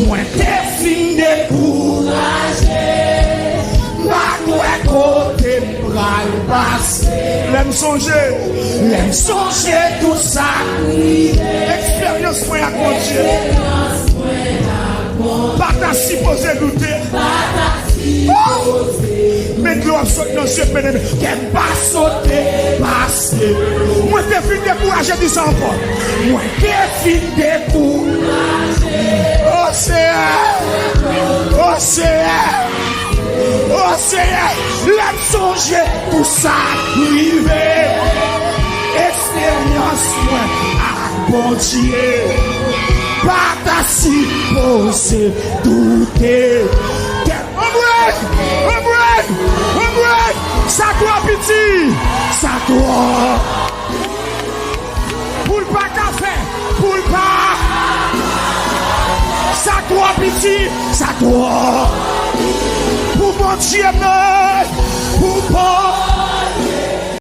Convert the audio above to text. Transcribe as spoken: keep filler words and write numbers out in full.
Mwen te fin dekouraje, m pa t wè kote m pral pase. Lè m sonje, lè m sonje tout sa k rive, eksperyans mwen ak Bondye, pa ta sipoze doute. Men dlo ap sot nan zye, byeneme. Kè m pa sote, paske mwen te fin dekouraje, di sa ankò. Mwen te fin dekouraje. O Seyè, o Seyè, o Seyè, lè m sonje tout sa k rive, eksperyans mwen ak Bondye pa ta sipoze doute. Anmwey! Anmwey! Anmwey! Sa twò piti! Sa twò pou l pa ka fè! Pou l pa! Sa twò piti! Sa twò pou Bondye mwen!